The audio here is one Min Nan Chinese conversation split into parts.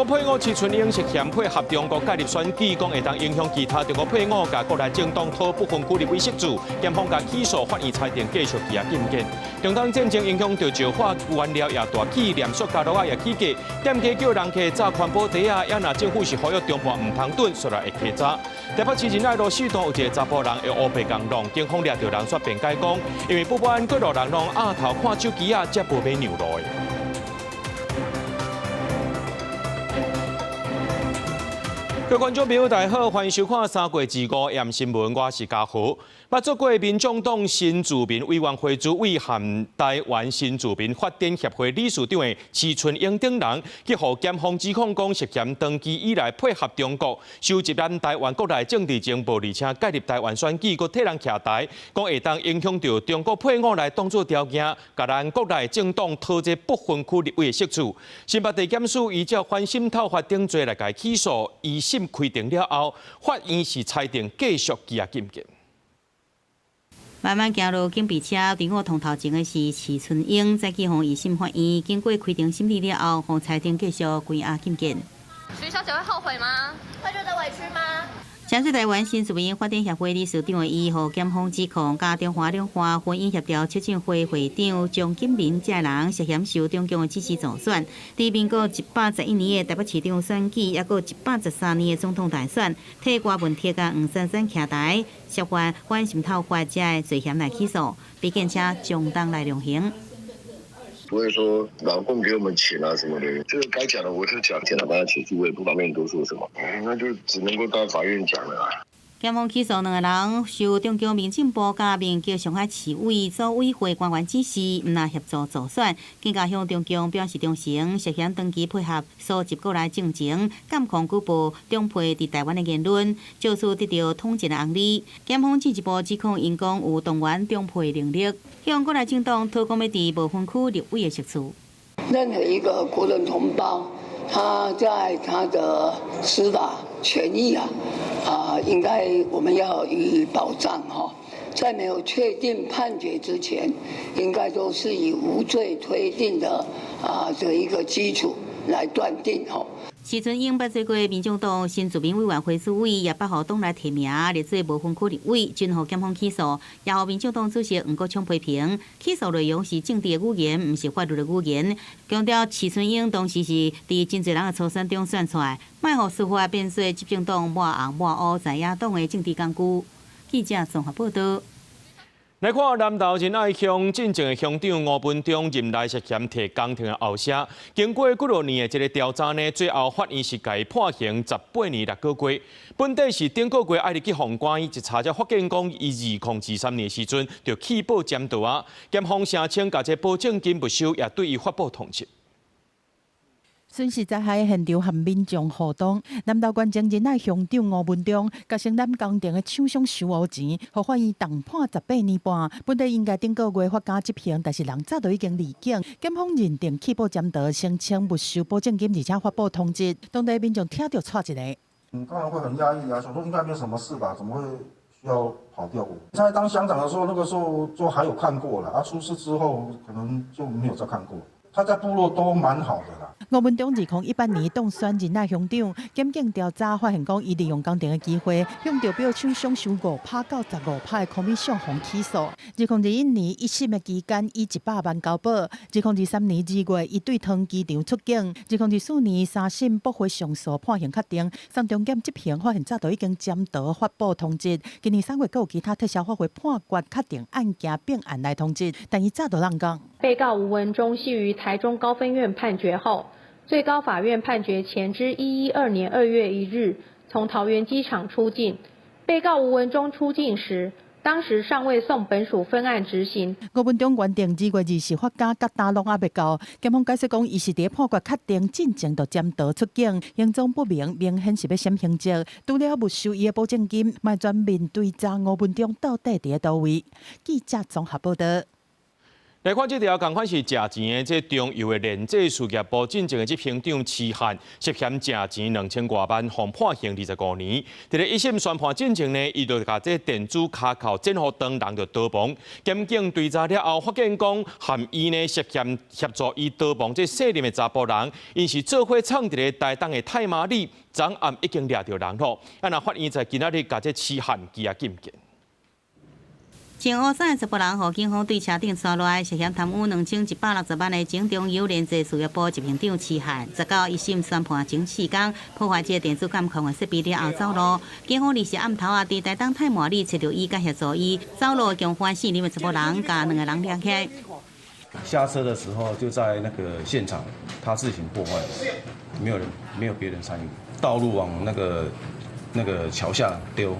配偶徐春英涉嫌配合中國介入選舉，講會當影響其他中國配偶，共國內政黨討不分區立委釋字，檢方共起訴，法院裁定繼續羈押禁見。中東戰爭影響著石化原料也大起，連塑膠螺仔也起價，店家叫人客紮環保袋仔，也若政府是呼籲中半毋通囤，煞來會加紮。台北市仁愛路四段有一个查埔人會烏白共弄，警方掠著人煞辯解講，因為不安過路人攏壓頭看手機仔，才無欲讓路的。各位觀眾朋友，大家好，歡迎收看《三月二五夜新聞》，我是嘉豪。捌做過民眾黨新住民委員會主委和台灣新住民發展協會理事長的徐春英等人，去予檢方指控講涉嫌長期以來配合中國收集咱台灣國內政治情報，而且介入台灣選舉，閣替人徛台，講會當影響著中國配偶來當做條件，共咱國內政黨討這不分區立委的席次。新北地檢署依照反滲透法等罪來共起訴，一審開庭了後，法院是裁定繼續羈押禁見。慢慢行落警備車，佇我頭頭前的是徐春英，再去予一審法院經過開庭審理了後，予裁定繼續關押禁見。徐小姐會後悔嗎？會覺得委屈嗎？前做台灣新住民發展協會理事長的伊，予檢方指控，佮中華兩岸婚姻協調促進會會長張金明這人涉嫌受中共的指示助選，佇民國111年的台北市長選舉，抑閣113年的總統大選，替郭文鐵佮黃珊珊徛台，涉犯反滲透法這个罪嫌來起訴，被檢車將當來量刑。不會說老共給我們錢啊什麼的，這個該講的我就講，檢察官起訴我也不方便多說什麼，那就只能夠到法院講了啦。檢方起訴兩个人受中共民政部佮民革上海市委組委會官員指示，毋若協助助選，更加向中共表示忠誠，涉嫌長期配合搜集國內政情，監控舉報中配佇台灣的言論，借此得著統戰的紅利。檢方進一步指控𪜶講有動員中配能力，向國內政黨討講欲佇無分區立委的席次。任何一個國人同胞，他在他的司法權益啊，應該我們要予以保障哈。在沒有確定判決之前，應該都是以無罪推定的這一個基礎來斷定哈。徐春英捌做過民眾黨新住民委員會主委，也捌予黨內提名力做無分區立委，均予檢方起訴，也予民眾黨主席黃國昌批評起訴內容是政治的語言，毋是法律的語言。強調徐春英當時是佇真濟人的初選中選出來，莫予司法變做執政黨抹紅抹烏在野黨的政治工具。記者綜合報道。來看南投仁愛鄉進前的鄉長吳文忠任內涉嫌提工程的後生，經過幾落年的這个調查呢，最後法院是共伊判刑18年6個月。本底是頂個月愛入去予關，一查才發現講，伊2023年時陣就棄保潛逃啊。檢方聲稱，共這保證金沒收，也對伊發布通緝。損失災害現場和民眾互動，南投縣前仁愛鄉長吳文忠，共承攬工程的廠商收烏錢，予法院重判18年半。本底應該頂個月發監執行，但是人早就已經離境。檢方認定棄保潛逃，聲稱沒收保證金，而且發布通緝。當地民眾聽著掣一下。嗯，當然會很壓抑啊，想說應該沒什麼事吧，怎麼會需要跑掉？在當鄉長的時候，那個時候就還有看過了，啊，出事之後可能就沒有再看過。他在部落都蠻好的啦。吳文忠2018年當選仁愛鄉長，檢警調查發現講，伊利用工程的機會，向著標廠商收5趴到15趴的 commission，予起訴。2021年一審的期間，以100萬交保。2023年2月，伊對湯機場出境。2024年三審駁回上訴，判刑確定，送中檢執行，發現早就已經潛逃，發布通緝。今年3月，閣有其他撤銷發回判決確定案件併案來通緝，但伊早就挵工。被告吳文忠係於台中高分院判決後，最高法院判決前之112年2月1日從桃園機場出境。被告吳文忠出境時，當時尚未送本署分案執行。吳文忠原定2月20發監，佮今攏猶未到。檢方解釋講，伊是佇判決確定進前就潛逃出境，行蹤不明，明顯是欲閃刑責。除了沒收伊的保證金，嘛全面追查吳文忠到底佇佗位。記者綜合報道。來看這條，仝款是食錢的這中油的煉製事業部進前的執行長徐漢涉嫌食錢2000外萬，予判刑25年。佇咧一審宣判進前呢，伊就共這電子跤釦剪予長，人就逃亡。檢警追查了後，發現講含伊呢涉嫌協助伊逃亡這四名的查埔人，𪜶是做伙藏佇咧台東的太麻里，昨暗已經掠著人囉。啊，若法院在今仔日共這徐漢羈押禁見。前烏山的查埔人，予警方對車頂帶來涉嫌貪污2160萬的前中油煉製事業部執行長徐漢，19一審宣判前4工破壞這個電子監控的設備了後走路。警方二十暗頭啊，佇台東太麻里揣著伊，佮協助伊走路共犯四名的查埔人，共兩個人掠起來。下車的時候就在那個現場，他自行破壞，沒有人，沒有別人參與。道路往那個橋下丟。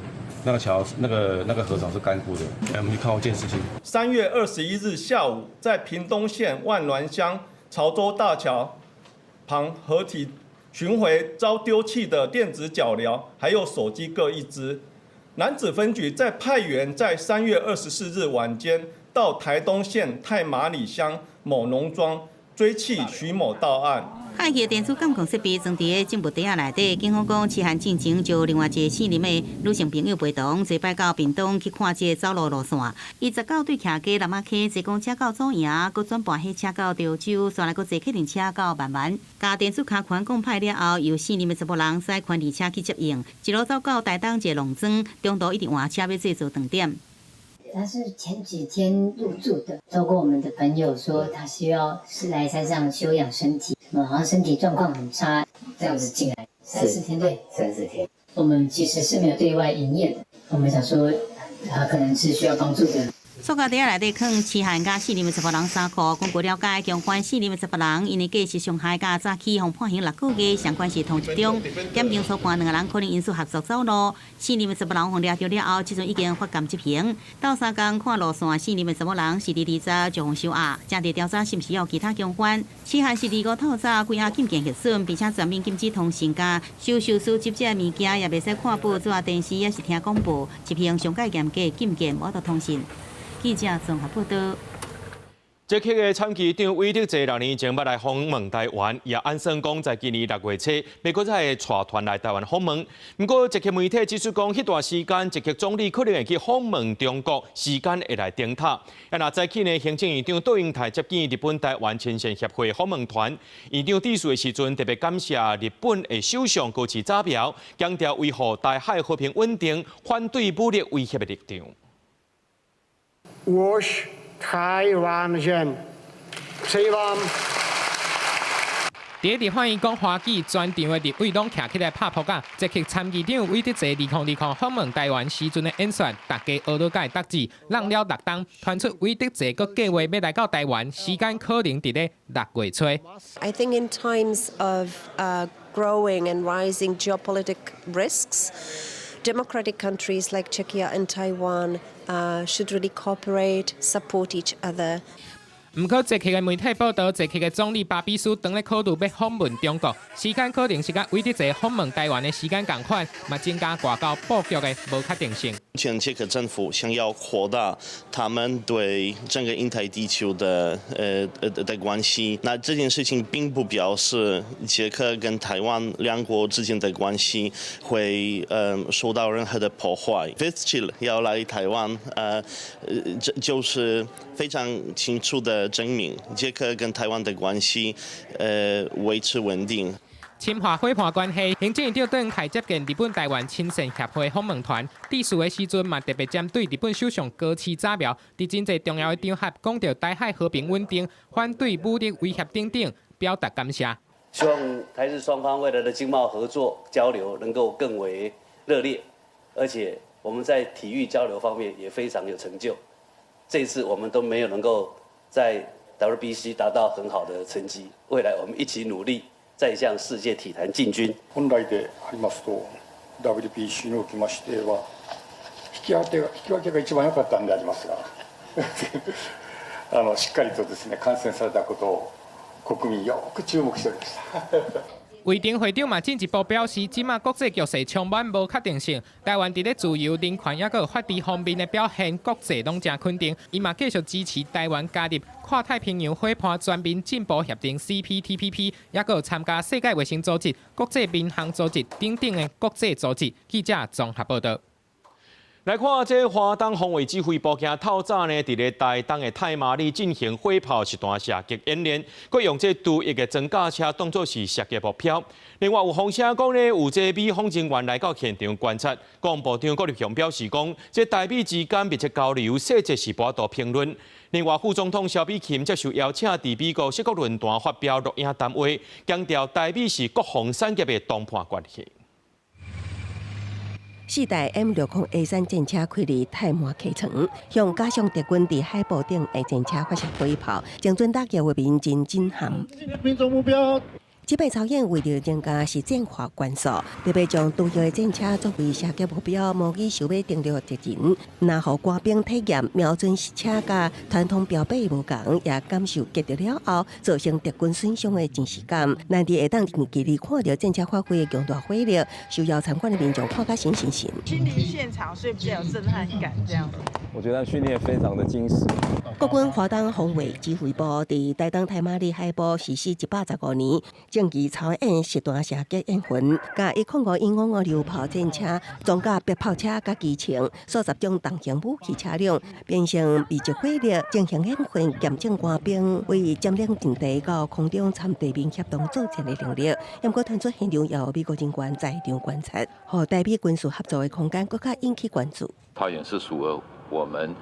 那個橋，那個河床是乾枯的，我們去看過監視器。3月21日下午，在屏東縣萬巒鄉潮州大橋旁河堤尋回遭丟棄的電子腳鐐，還有手機各一支。楠梓分局再派員在3月24日晚間到台東縣太麻里鄉某農莊追緝徐某到案。害去電子監控設備裝佇咧證物袋仔內底，警方講，徐漢進前就另外一個姓林的女性朋友陪同，做擺到屏東去看這個走路路線。伊19對徛街南仔溪坐公車到左營，閣轉盤火車到潮州，煞來閣坐客運車到萬巒。共電子跤環講歹了後，由姓林的查埔人駛寬敞車去接應，一路走到台東一個農莊，中途一直換車欲做做頓點。他是前幾天入住的，透過我們的朋友說，他需要是來山上休養身體，好像身體狀況很差，這樣子進來三四天，對，三四天。我們其實是沒有對外營業的，我們想說他可能是需要幫助的。塑膠袋仔內底囥徐漢佮四名的查埔人衫褲，根據了解，共犯四名的查埔人，𪜶的過失傷害佮早起予判刑6個月，相關是同一宗。檢警初判兩個人可能因此合作走路，四名的查埔人予掠著了後，這陣已經發監執行。鬥相共看路線，四名的查某人是佇20就予收押，正佇調查是毋是有其他共犯。徐漢是25透早羈押禁見核訊，並且全面禁止通訊佮收受書籍這物件，也袂使看報紙、電視，抑是聽廣播，執行上蓋嚴格禁見，無得通訊。記者綜合報道。捷克的參議長韋德澤6年前捌來訪問台灣，也按算講在今年6月初，欲閣再會帶團來台灣訪問。毋過捷克媒體指出講，彼段時間捷克總理可能會去訪問中國，時間會來頂塔。啊，若早起呢，行政院長卓榮泰接見日本台灣親善協會訪問團，院長致辭的時陣特別感謝日本的首相高市早苗，強調維護台海和平穩定，反對武力威脅的立場。我是台灣人，希望。佇立法院講華語，全場的立委攏徛起來拍噗仔。捷克參議長韋德澤2020訪問台灣時陣的演說，大家學了解得知，挵了6冬，傳出韋德澤閣計劃欲來到台灣，時間可能佇咧6月初。 I think in times of growing and rising geopolitical risks, democratic countries like Czechia and Taiwan should really cooperate, support each other. 毋過，捷克的媒體報道，捷克的總理巴比斯當咧考慮欲訪問中國，時間可能是佮韋德澤訪問台灣的時間仝款，嘛增加外交布局的無確定性。目前捷克政府想要擴大他們對整個印太地區的關係，那這件事情並不表示捷克跟台灣兩國之間的關係會受到任何的破壞。Vystrčil 要來台灣，這就是非常清楚的證明捷克跟台灣的關係維持穩定。深化夥伴關係，行政院長卓榮泰接見日本台灣親善協會訪問團，致辭的時陣嘛特別針對日本首相高市早苗，佇真濟重要的場合講著台海和平穩定、反對武力威脅等等，表達感謝。希望台日雙方未來的經貿合作交流能夠更為熱烈，而且我們在體育交流方面也非常有成就。這次我們都沒有能夠在 WBC 達到很好的成績，未來我們一起努力，再向世界體壇進軍。本來でありますと WBC におきましては引き分け引き分けが一番良かったんでありますが、しっかりとですね観戦されたことを国民よく注目しておりました。魏廷會長嘛進一步表示，這馬國際局勢充滿無確定性，台灣佇咧自由、人權抑閣有法治方面的表現，國際攏誠肯定。伊嘛繼續支持台灣加入跨太平洋夥伴全面進步協定（CPTPP），抑閣有參加世界衛生組織、國際民航組織等等的國際組織。記者綜合報導。來看這花東防衛指揮部今透早呢，佇咧台東的太麻里進行火炮實彈射擊演練，閣用這獨翼的裝甲車當作是射擊目標。另外有風聲講呢，有這美方人員來到現場觀察。國防部長郭立雄表示講，這台美之間密切交流，細節是無法度評論。另外，副總統蕭美琴接受邀請，佇美國矽谷論壇發表錄影談話，強調台美是國防產業的同伴關係。四台 M60A3戰車開入太麻溪床，向假想敵軍佇海埔頂的戰車發射火炮，精準打擊畫面真震撼。命中目標。這擺操演為著增加實戰化元素，特別將獨翼的戰車作為射擊目標，模擬想欲登陸敵人，若予官兵體驗瞄準實車佮傳統標靶無仝，也感受擊著了後造成敵軍損傷的真實感。難得會當近距離看著戰車發揮的強大火力，受邀參觀的民眾看甲神神神。親臨現場，所以比較有震撼感。這樣。我覺得訓練非常的精實。國軍華東防衛指揮部佇台東太麻里海埔實施115年，正期操演實彈射擊演訓，共105155榴炮戰車、裝甲迫炮車佮機槍，數十種重型武器車輛，變成密集火力進行演訓，驗證官兵為佔領陣地到空中參地面協同作戰的能力。毋過傳出現場有美國人員在場觀察，予台美軍事合作的空間閣較引起關注。操演是符合我們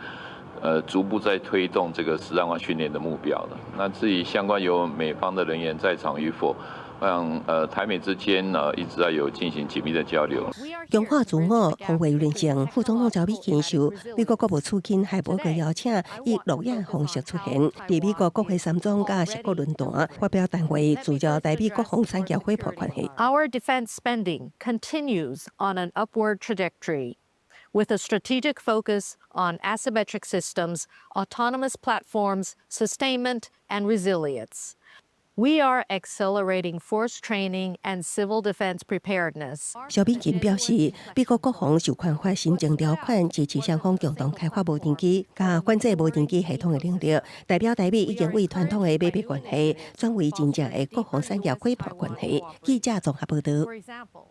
逐步在推動這個實戰化訓練的目標的。那至於相關有美方的人員在場與否，我想台美之間呢一直在有進行緊密的交流。強化自我防衛韌性，副總統蕭美琴受美國國務次卿海伯格邀請，以錄影方式出現，佇美國國會山莊佮矽谷論壇發表談話，聚焦台美國防產業夥伴關係。 Our defense spending continues on an upward trajectory, with a strategic focus on asymmetric systems, autonomous platforms, sustainment, and resilience. We are accelerating force training and civil defense preparedness. 蕭美琴表示，美國國防授權法新增條款支持雙方共同開發無人機佮反制無人機系統的能力，代表台美已經為傳統的買賣關係轉為真正的國防產業夥伴關係。記者綜合報導。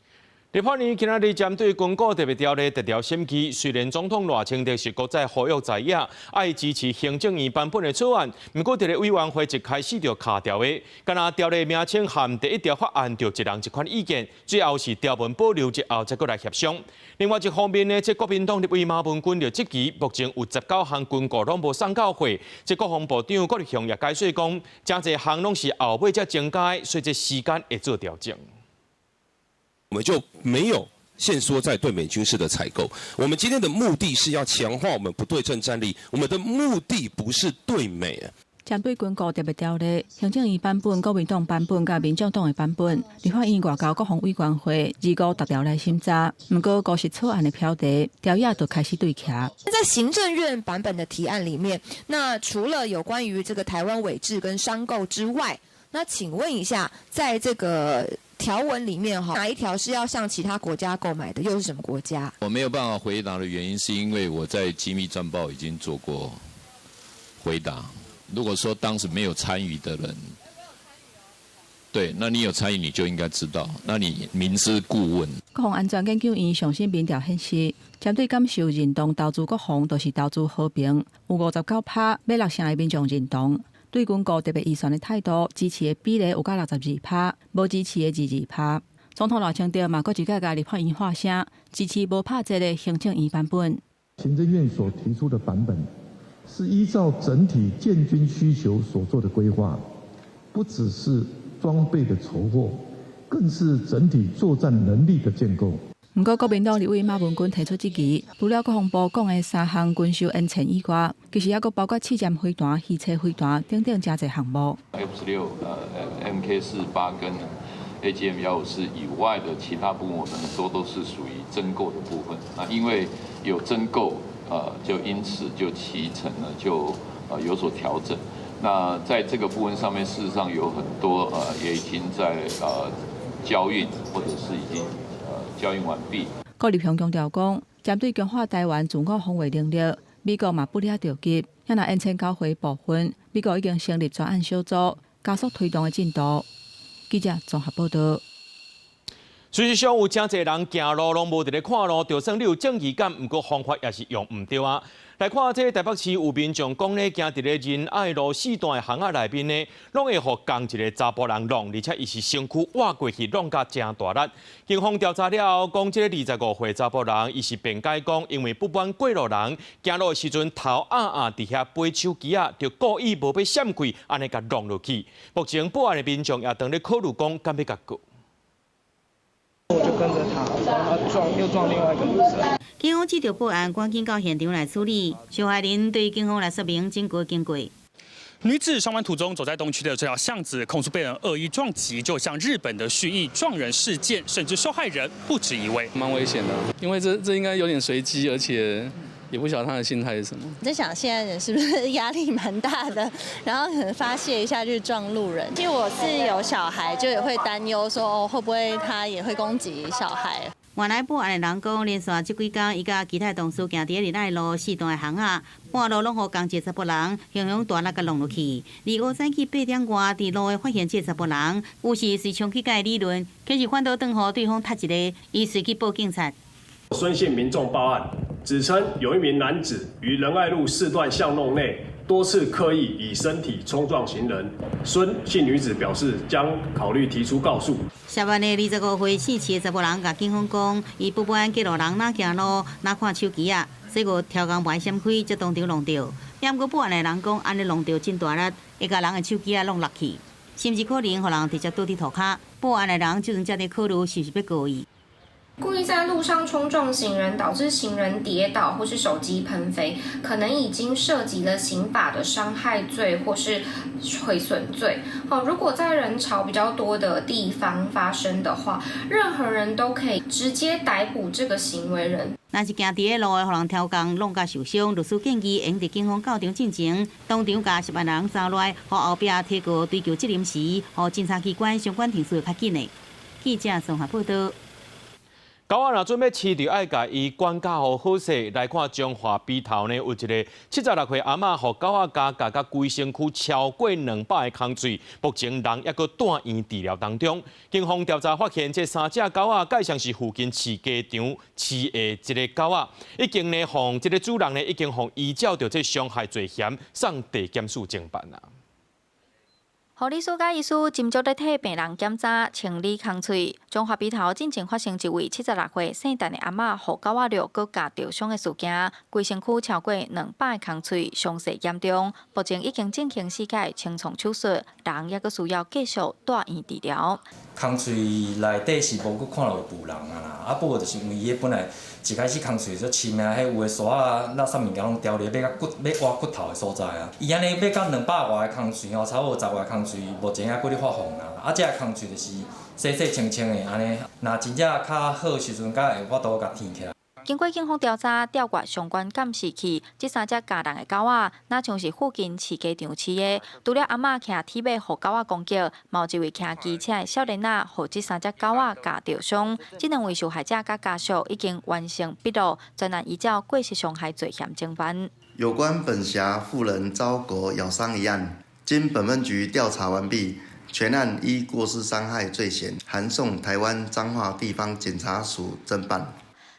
立法院今仔日針對軍購特別條例特調審議，雖然總統賴清德是閣再呼籲在野愛支持行政院版本的草案，毋過佇咧委員會一開始就卡掉的，敢若條例名稱和第一條法案就一人一款意見，最後是條文保留之後再閣來協商。另外一方面呢，這國民黨立委馬文君就質疑，目前有19項軍購攏無送到貨，這國防部長郭立雄也解釋講，誠濟項攏是後尾才增加的，所以這時間會做調整。我們就沒有限縮在對美軍事的採購。我們今天的目的是要強化我們不對稱戰力，我們的目的不是對美。針對軍購特別條例，行政院版本、國民黨版本佮民眾黨的版本，立法院外交國防委員會二五逐條來審查。毋過五十草案的標題，朝野就開始對徛。在行政院版本的提案裡面，那除了有關於這個台灣委製跟商購之外，那請問一下，在這個條文裡面哈，哪一條是要向其他國家購買的？又是什麼國家？我沒有辦法回答的原因，是因為我在機密專報已經做過回答。如果說當時沒有參與的人，對，那你有參與你就應該知道，那你明知故問。國防安全研究院上新民調顯示，針對感受認同投資國防，就是投資和平，有59%欲六成的民眾認同。對軍購特別預算的態度，支持的比例有到62%，無支持的22%。總統賴清德嘛，閣一擺共立法院發聲，支持無拍折的行政院版本。行政院所提出的版本，是依照整體建軍需求所做的規劃，不只是裝備的籌獲，更是整體作戰能力的建構。毋過，國民黨立委馬文君提出質疑，除了國防部講的三項軍售延前以外，其實猶閣包括刺針飛彈、魚叉飛彈等等誠濟項目。 F-16、MK-48跟 AGM-154以外的其他部分，我們很多都是屬於增購的部分。那因為有增購，就因此就期程呢就有所調整。那在這個部分上面，事實上有很多也已經在交運，或者是已經交運完畢。郭立雄強調講，針對強化台灣自我防衛能力，美國嘛不了著急。若延簽交會部分，美國已經成立專案小組，加速推動的進度。記者綜合報道。事實上，有誠濟人行路攏無佇咧看路，就算你有正義感，毋過方法也是用毋對啊。來看這個台北市有民眾講咧，行佇咧仁愛路四段的巷仔內面呢，攏會予仝一個查埔人挵，而且伊是身軀倚過去，挵甲誠大力。警方調查了後，講這個25歲查埔人，伊是辯解講，因為不滿過路人行路的時陣頭壓壓佇遐背手機仔，就故意無欲閃開，按呢共挵落去。目前報案的民眾也當咧考慮講，敢欲共告。我就跟着他，然後他撞又撞另外一個女生。警方接到報案，趕緊到現場來處理。受害人對警方來說明整個經過。女子上班途中走在東區的這條巷子，控訴被人惡意撞擊，就像日本的蓄意撞人事件，甚至受害人不止一位。蠻危險的，因為這應該有點隨機，而且也不曉得他的心態是什麼。在想現在人是不是壓力蠻大的，然後可能發洩一下就撞路人。其實我是有小孩，就也會擔憂說哦，會不會他也會攻擊小孩。原來報案的人講，連續這幾工，伊佮其他同事行佇仁愛路四段的巷仔，半路攏予仝一個查埔人，雄雄大力共挵落去。二五早起8點外，佇路的發現這個查埔人，有時隨衝去共伊理論，可是反倒轉予對方踢一下，伊隨去報警察。孫姓民眾報案，指稱有一名男子於仁愛路四段巷弄內多次刻意以身體衝撞行人。孫姓女子表示將考慮提出告訴。涉案的25歲姓徐的查埔人，共警方講，伊不滿過路人哪行路，哪看手機仔，所以刁工無愛閃開，才當場挵著。毋過報案的人講，按呢挵著真大力，會共人的手機仔挵落去，甚至可能予人直接倒佇塗跤。報案的人這陣才佇考慮是毋是欲告伊。故意在路上衝撞行人，導致行人跌倒或是手機噴飛，可能已經涉及了刑法的傷害罪或是毀損罪。好，如果在人潮比較多的地方發生的話，任何人都可以直接逮捕這個行為人。若是行佇咧路的，予人刁工挵共受傷，律師建議應佇警方到場進前，當場共涉案人抓來，予後壁提告追究責任時，予偵查機關相關程序較緊的。記者綜合報道。狗仔若準備飼，就愛共伊管教好好勢。來看彰化埤頭呢，有一個76歲阿嬤，予狗仔咬咬甲規身軀超過200个空喙，目前人猶閣住院治療當中。警方調查發現，這三隻狗仔蓋上是附近飼雞場飼的一个狗仔，已經呢，予這个主人呢已經予依照著這傷害罪嫌送地檢署偵辦啦。護理師佮醫師斟酌咧替病人檢查、清理空喙。彰化埤頭進前發生一位76歲姓陳的阿嬤，予狗仔掠閣咬著傷的事件，規身軀超過200个空喙，傷勢嚴重，目前已經進行四改清創手術，人猶閣需要繼續住院治療。空喙內底是無閣看到有脯人啊啦，啊不過就是因為伊本來一開始空喙足深啊，彼有的沙仔垃圾物件攏牢佇欲甲骨欲挖骨頭的所在啊。伊按呢欲到200外个空喙吼，差不多10外个空喙，目前猶閣咧發紅啦。啊，這个空喙就是細細清清的按呢，若真正較好時陣，才會法度共填起來。經過警方調查，調閱相關監視器，這三隻咬人的狗仔，若像是附近飼雞場飼的。除了阿嬤騎鐵馬予狗仔攻擊，嘛有一位騎機車的少年仔，予這三隻狗仔咬著傷。這兩位受害者佮家屬已經完成筆錄，專案依照過失傷害罪嫌偵辦。有關本轄婦人遭狗咬傷一案，經本分局調查完畢，全案依過失傷害罪嫌，函送台灣彰化地方檢察署偵辦。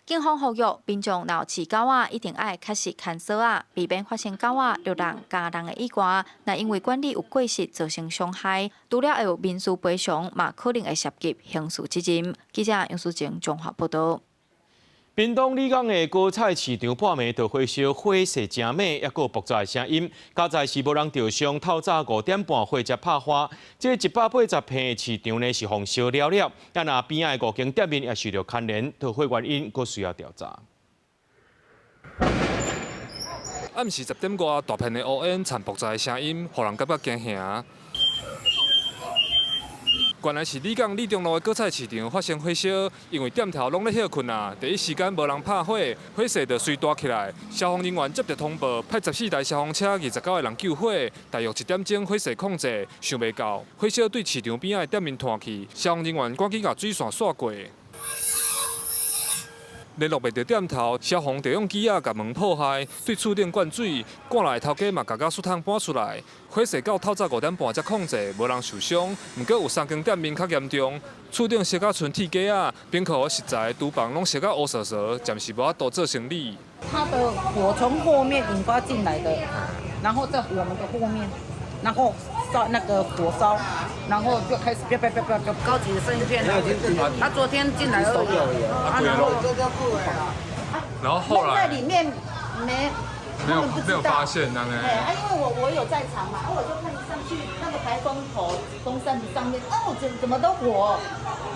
警方呼籲民眾若有飼狗仔，一定愛確實牽索仔，避免發生狗仔掠人、咬人的意外。若因為管理有過失造成傷害，除了會有民事賠償，嘛可能會涉及刑事責任。記者楊淑靜綜合報道。屏東里港的果菜市場半暝著火燒，火勢誠猛，猶閣有爆炸的聲音。佳哉是無人著傷，透早5點半火才拍花。這180坪的市場呢是予燒了了，啊若邊仔的五間店面也受著牽連，著火原因閣需要調查。暗時10點外，大片的烏煙摻爆炸的聲音，予人感覺驚嚇。原來是里港里中路的果菜市場發生火燒，因為店頭攏咧歇睏啊，第一時間無人拍火，火勢就隨大起來。消防人員接到通報，派14台消防車、29個人救火，大約1點鐘火勢控制，想袂到火燒對市場邊仔的店面湠去，消防人員趕緊共水線煞過。聯絡袂著店頭，消防就用機仔共門破壞，對厝頂灌水，趕來頭家嘛共水桶搬出來。火勢到透早5點半才控制，無人受傷。毋過有3間店面較嚴重，厝頂燒甲賰鐵架仔，冰庫食材、廚房攏燒甲烏趖趖，暫時無法度做生理。它的火從後面引發進來的，然後在我們的後面，然後燒那個火燒，然後就開始啪啪啪啪就高級的生片。他昨天進來而已，然後後來在裡面沒。沒有發現，呢？哎，啊，因為我有在場嘛，我就看上去那個排風口風扇上面，哦，怎麼都火？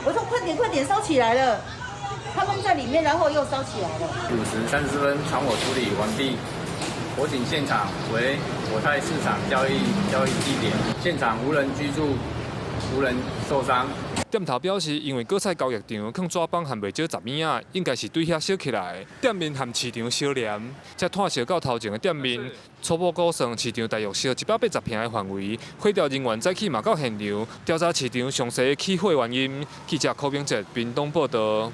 我說快點快點燒起來了，他們在裡面，然後又燒起來了。5時34分傳火處理完畢，火警現場為果菜市場交易地點，現場無人居住，無人受傷。店頭表示，因為果菜交易場囥紙板和袂少雜物仔，應該是對遐燒起來。店面和市場相連，才湠燒到頭前的店面。初步估算，市場大約燒180坪的範圍。火調人員早起嘛到現場調查市場詳細起火原因。記者柯明哲屏東報道。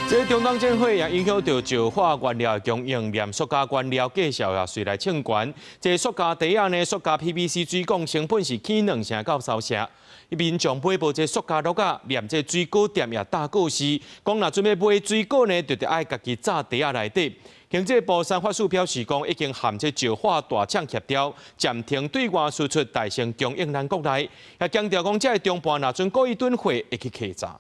這中東戰火也影響到石化原料的供應，連塑膠原料價數也隨來衝懸。這塑膠袋仔呢，塑膠 PVC 水管成本是起2成到3成。民眾買無這塑膠袋仔，連這水果店也大告示，講若準備買水果呢，就得愛家己紮袋仔內底。經濟部三發署表示，講已經和這石化大廠協調，暫停對外輸出，提升供應咱國內。也強調講，這个中盤若準故意囤貨，會去稽查。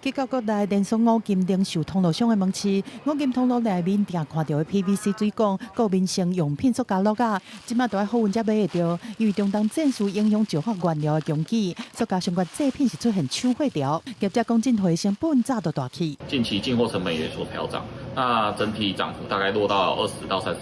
去到國內連鎖五金零售通路商的門市，五金通路內面定看著的 PVC 水管、閣民生用品塑膠橐仔，這馬都愛好運才買會著。因為中東戰事影響石化原料的供給，塑膠相關製品是出現搶貨潮，業者講進貨成本早就大起。近期進貨成本也有所調漲，那整體漲幅大概落到20到30%。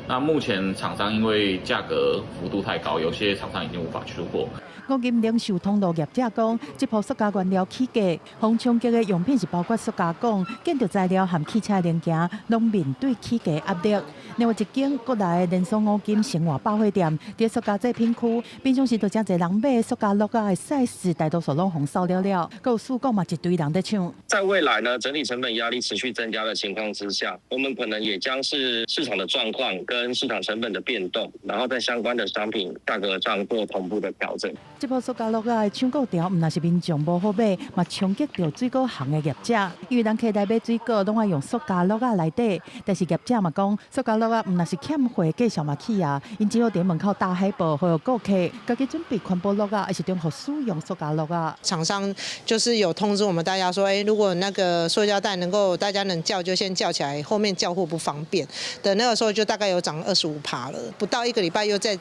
那目前廠商因為價格幅度太高，有些廠商已經無法出貨。五金零售通路業者講，這波塑膠原料起價，防衝擊的用品是包括塑膠管、建築材料和汽車零件，攏面對起價壓力。另外一間國內的連鎖五金生活百貨店，佇塑膠製品區，平常時都誠濟人買塑膠橐仔的 size，大多數攏予掃了了，閣有四股嘛一堆人在搶。在未來呢，整體成本壓力持續增加的情況之下，我們可能也將是市場的狀況跟市場成本的變動，然後在相關的商品價格上做同步的調整。這波塑膠橐仔的搶購潮，毋但是民眾無好買，嘛衝擊著水果行的業者。因為人客來買水果，攏愛用塑膠橐仔來袋。但是業者嘛講，塑膠橐仔毋但是欠貨，價數嘛起啊。𪜶只好佇門口打海報，呼籲顧客家己準備環保橐仔，抑是重複使用塑膠橐仔。廠商就是有通知我們大家說，如果那個塑膠袋能夠大家能叫就先叫起來，後面叫貨不方便。的那個時候就大概有漲25%了，不到一個禮拜又再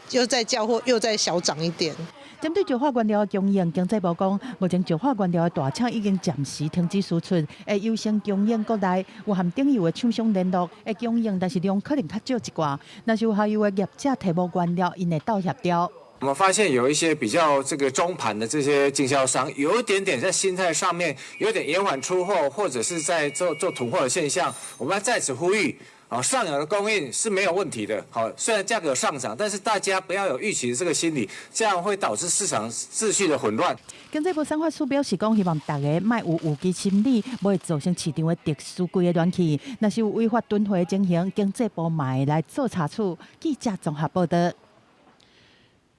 叫貨，又再小漲一點。針對石化原料的供應，經濟部講，目前石化原料的大廠已經暫時停止輸出，會優先供應國內。有和頂游的廠商聯絡，會供應，但是量可能較少一寡。若是有下游的業者提無原料，𪜶會鬥協調。我們發現有一些比較這個中盤的這些經銷商，有一點點在心態上面有點延緩出貨，或者是在做囤貨的現象。我們要在此呼籲。上游的供應是沒有問題的。好，雖然價格上漲，但是大家不要有預期的這個心理，這樣會導致市場秩序的混亂。經濟部產發署表示講，希望大家莫有預期心理，無會造成市場的特殊規个亂去。若是有違法囤貨的情形，經濟部嘛會來做查處。記者綜合報道。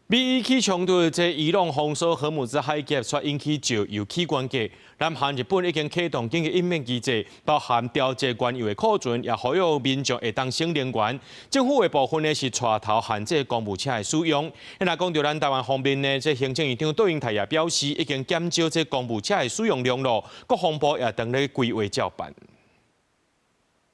美伊起衝突，這伊朗封鎖荷姆茲海峽，卻引起石油起懸價。南韓、日本已經啟動緊急應變機制，包含調節原油的庫存，也呼籲民眾會當省能源。政府的部分呢是帶頭限制公務車的使用。若講著咱台灣方面呢，這行政院長杜英台也表示，已經減少這公務車的使用量咯。國防部也當咧規劃照辦。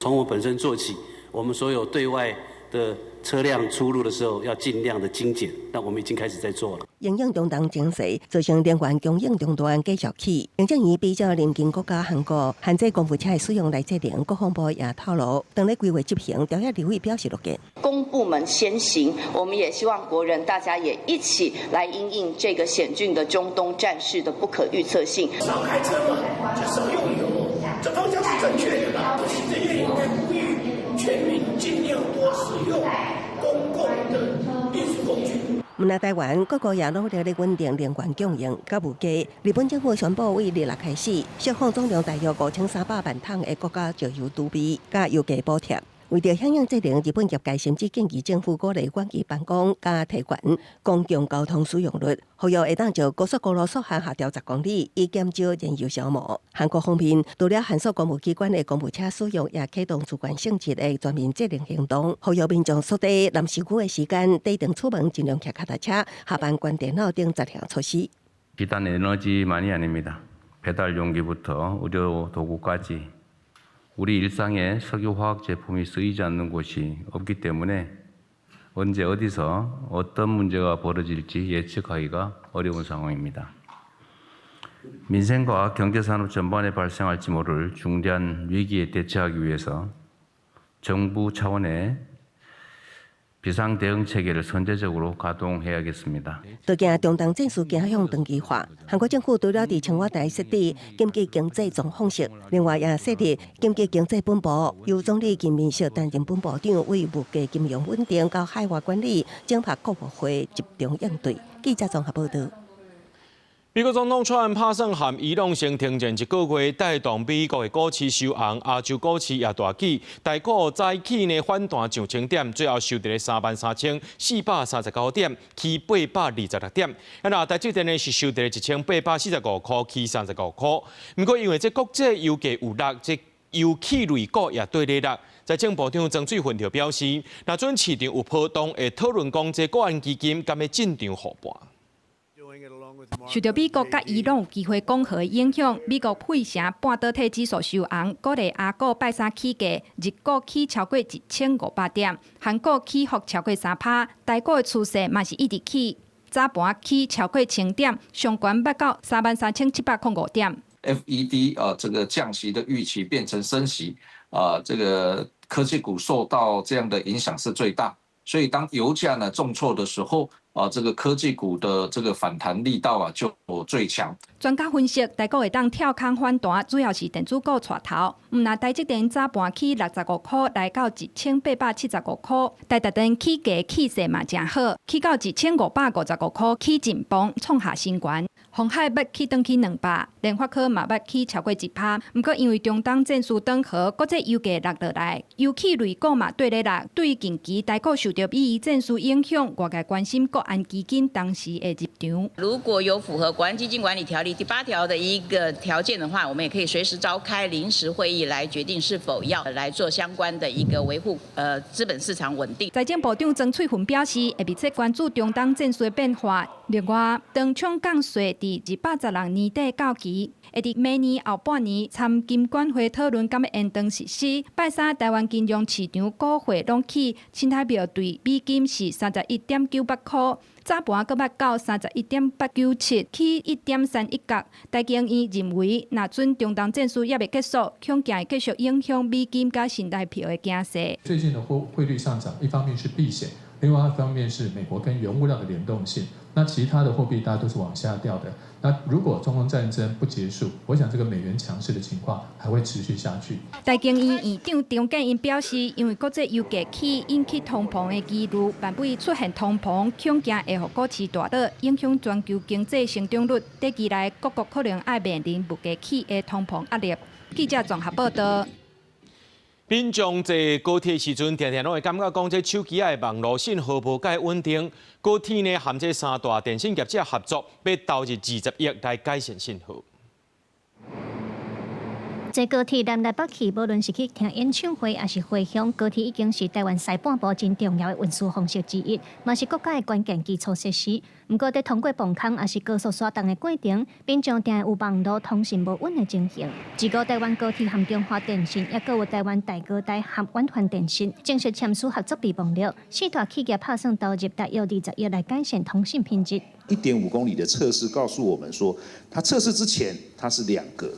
從我本身做起，我們所有對外的車輛出入的時候要盡量的精簡，那我們已經開始在做了。因應中東情勢造成能源供應中斷繼續起。行政院比照鄰近國家韓國限制公務車的使用來節能，國防部也透露，當咧規劃執行，朝野立委表示樂見。公部門先行，我們也希望國人大家也一起來因應這個險峻的中東戰事的不可預測性。少開車嘛，就少用油，這方向是正確的啦。行政院應該呼籲全民盡量多使用公共的運輸工具。毋但台灣各國也努力咧穩定能源供應，佮物價。日本政府宣布，對禮六開始釋放總量大約5300萬桶的國家石油儲備，佮油價補貼。為著響應節能，日本業界甚至建議政府鼓勵遠距辦公，佮提懸公共交通使用率，呼籲會當就高速公路速限下調10公里，以減少燃油消耗。韓國方面，除了限縮公務機關的公務車使用，也啟動自願性質的全民節能行動，呼籲民眾縮短臨時區的時間，短途出門盡量騎腳踏車，下班關電腦等十項措施。 비단 에너지만이 아닙니다. 배달 용기부터 의료 도구까지 우리 일상에 석유화학 제품이 쓰이지 않는 곳이 없기 때문에 언제 어디서 어떤 문제가 벌어질지 예측하기가 어려운 상황입니다. 민생과 경제산업 전반에 발생할지 모를 중대한 위기에 대처하기 위해서 정부 차원의 비상 대응 체계를 선제적으로 가동해야겠습니다. 都驚中東戰事走向長期化，韓國政府除了佇青瓦台設置緊急經濟狀況室，另外也設立緊急經濟本部，由總理金敏石擔任本部長，為物價、金融穩定佮海外管理，整合各部會集中應對。記者綜合報導。美國總統川普拍算和伊朗先停戰一個月，帶動美國的股市收紅，亞洲股市也大起，台股早起呢反彈上千點，最後收佇咧33,439點，起826點。啊，若台積電呢是收佇咧1845箍，起35箍。毋過因為這國際油價有落，這油氣類股也綴咧落。財政部長曾水芬就表示，若準市場有波動，會討論講這國安基金敢欲進場護盤。受著美國佮伊朗有機會講和影響，美國費城半導體指數收紅，鼓勵亞股拜三起價，日股起超過1500點，韓股起幅超過3趴，台股的趨勢嘛是一直起，早盤起超過千點，上懸捌到33,705點。 FED 啊，這個降息的預期變成升息啊，這個科技股受到這樣的影響是最大，所以當油價呢重挫的時候，啊，這個科技股的這個反彈力道啊就最強。專家分析，台股會當跳空反彈，主要是電子股帶頭。毋但台積電早盤起65箍，來到1875箍。台達電起價氣勢嘛誠好，起到1555箍，起進磅創下新高。鴻海欲起轉去200，聯發科嘛欲起超過1趴。毋過因為中東戰事斷和，國際油價落落來，油氣類股嘛綴咧落。對近期台股受著美伊戰事影響，外界關心國安基金當時會入場。如果有符合國安基金管理條例第八條的一個條件的話，我們也可以隨時召開臨時會議來決定是否要來做相關的一個維護，資本市場穩定。財政部長曾翠芬表示，會密切關注中東戰事的變化。另外，當沖降稅佇216年底到期，會佇明年後半年參金管會討論敢欲延長實施。拜三台灣金融市場股匯攏起，新台幣兌美金是31.98箍，早盤閣捌到31.897，起1.31角。台經院認為，若準中東戰事猶未結束，恐驚會繼續影響美金佮新台幣的走勢。最近的匯率上漲，一方面是避險，另外一方面是美國跟原物料的聯動性。那其他的貨幣大家都是往下掉的。那如果中東戰爭不結束，我想這個美元強勢的情況還會持續下去。台經院院長張建英表示，因為國際油價起引起通膨的疑慮，萬一出現通膨，恐驚會予股市大落，影響全球經濟成長率。短期內各國可能愛面臨物價起的通膨壓力。記者綜合報導。民眾坐高鐵時陣，定定攏會感覺講，這手機仔的網路信號無蓋穩定。高鐵呢，和這三大電信業者合作，欲投入20億來改善信號。坐高鐵南來北去，無論是去聽演唱會，抑是回鄉，高鐵已經是台灣西半部真重要的運輸方式之一，嘛是國家的關鍵基礎設施。毋過，佇通過磅空抑是高速徙動的過程，民眾定會有網路通訊無穩的情形。自個台灣高鐵和中華電信，抑閣有台灣大哥大和遠傳電信，正式簽署合作備忘錄，四大企業拍算投入大約20億來改善通訊品質。1.5公里的測試告訴我們說，它測試之前它是2格。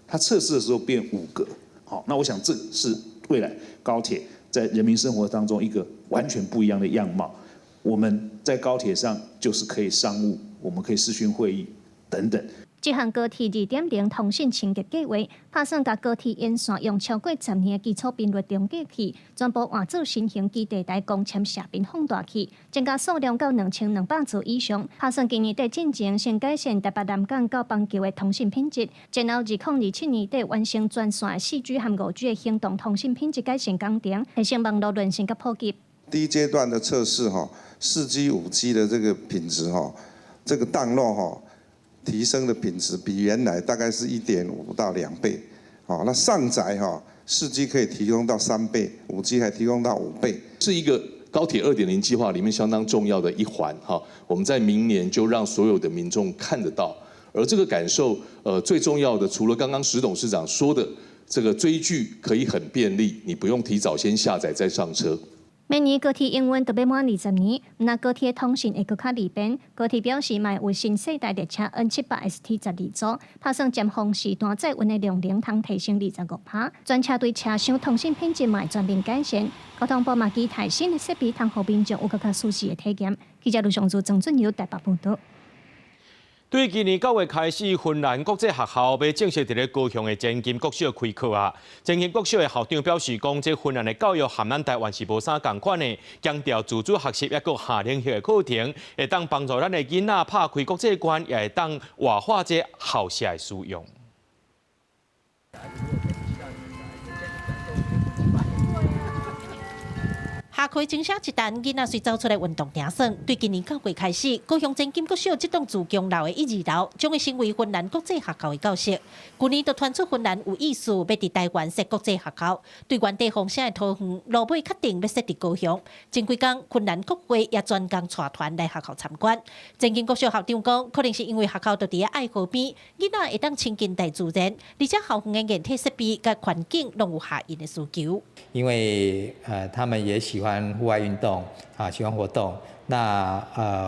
它測試的時候變5格，好，那我想這是未來高鐵在人民生活當中一個完全不一樣的樣貌。我們在高鐵上就是可以商務，我們可以視訊會議等等。這項高鐵2.0通訊升級計劃，拍算共高鐵沿線用超過10年的基礎頻率重過去，全部換做新型基地台光纖射頻放大器，增加數量到2200座以上。拍算今年底進前先改善台北南港到板橋的通訊品質，然後2027年底完成全線4G 和5G 的行動通訊品質改善工程，提升網路韌性佮普及。第一階段的測試，哈，4G、5G 的這個品質，哈，這個 download，哈。提升的品質比原來大概是1.5到2倍，哦，那上載哈，4G 可以提供到3倍，5G 還提供到5倍，是一個高鐵2.0計劃裡面相當重要的一環哈。我們在明年就讓所有的民眾看得到，而這個感受，最重要的，除了剛剛石董事長說的，這個追劇可以很便利，你不用提早先下載再上車。明年高鐵營運就欲滿20年，毋但高鐵通訊會閣較利便。高鐵表示，嘛有新世代列車 N700ST 12組，拍算尖峰時段載運的量能通提升25%，全車隊車廂通訊品質嘛會全面改善。交通部嘛期待新的設備通予民眾有閣較舒適的體驗。記者盧尚祖、曾俊友台北報導。對今年9月開始，芬蘭國際學校欲正式佇咧高雄的前金國小開課啊。前金國小的校長表示講，這芬蘭的教育和咱台灣是無啥仝款的，強調自主學習抑閣下靈活的課程，會當幫助咱的囡仔拍開國際觀，也會當活化這校舍的使用。下課鐘聲一彈，囡仔隨走出來運動埕耍。對今年9月開始，高雄前金國小這棟自強樓的一二樓，將會成為芬蘭國際學校的教室。去年就傳出芬蘭有意思欲佇台灣設國際學校，對原地風聲的桃園，落尾確定欲設佇高雄。前幾工，芬蘭國會也專工帶團來學校參觀。前金國小校長講，可能是因為學校就佇愛河邊，囡仔會當親近大自然，而且校園的硬體設備佮環境攏有合𪜶的需求。因為他們也喜歡戶外運動啊，喜歡活動。那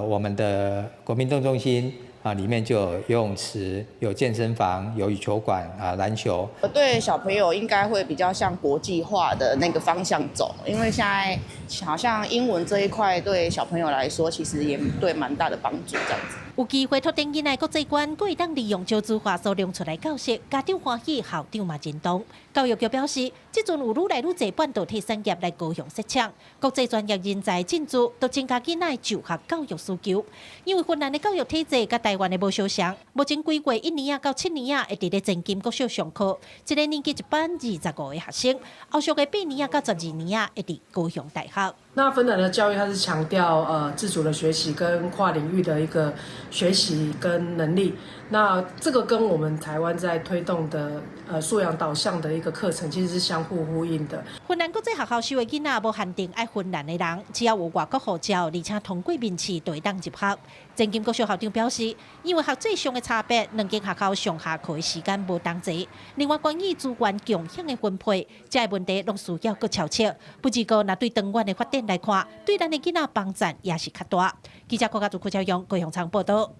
我們的國民運動中心啊，裡面就有游泳池、有健身房、有羽球館啊、籃球。對小朋友應該會比較向國際化的那個方向走，因為現在好像英文這一塊對小朋友來說，其實也對蠻大的幫助，這樣子。有機會拓展囡仔國際觀，閣會當利用少子化所量出來教室，家長歡喜，校長嘛認同。教育局表示，這陣有愈來愈濟半導體產業來高雄設廠，國際專業人才進駐，都增加囡仔的就學教育需求。因為芬蘭的教育體制佮台灣的無相像，目前規劃1年仔到7年仔會佇咧前金國小上課，一個年級一班25個學生，後續的8年仔到12年仔會佇高雄大學。那芬蘭的教育，它是強調自主的學習跟跨領域的一個學習跟能力。那這個跟我們台灣在推動的素養導向的一個課程，其實是相互呼應的。芬蘭國際學校收的囡仔無限定愛芬蘭的人，只要有外國護照，而且通過面試，就會當入學。前金國小校長表示，因為學制上的差別，兩間學校上下課的時間無同齊。另外，關於資源共享的分配，這個問題攏需要閣悄悄。不過，若對長遠的發展來看，對咱的囡仔幫助也是較大。記者郭家祖、郭超勇、高雄場報道。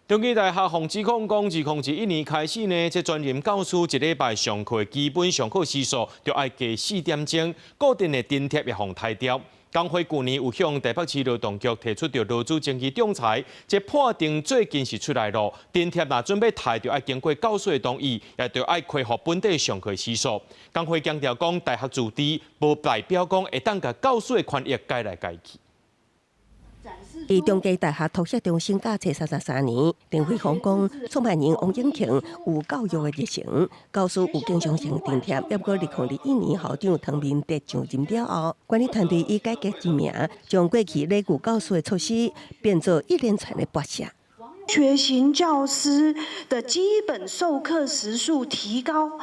中興大學防指控講，2021年開始呢，這專任教師一禮拜上課基本上課時數就愛加4點鐘，固定的津貼也予刣掉。工會舊年有向台北市勞動局提出著勞資爭議仲裁，這判定最近是出來囉，津貼若準備刣，就愛經過教師的同意，也著愛恢復本底上課時數。工會強調講，大學自治無代表講會當共教師的權益改來改去。佇中繼大學圖書中心教冊33年，陳輝鴻講，創辦人王永慶有教育的熱誠，教師有經常性津貼。不過2021年校長湯明德上任了後，管理團隊以改革之名，將過去禮遇教師的措施變做一連串的跋涉。學型教師的基本授課時數提高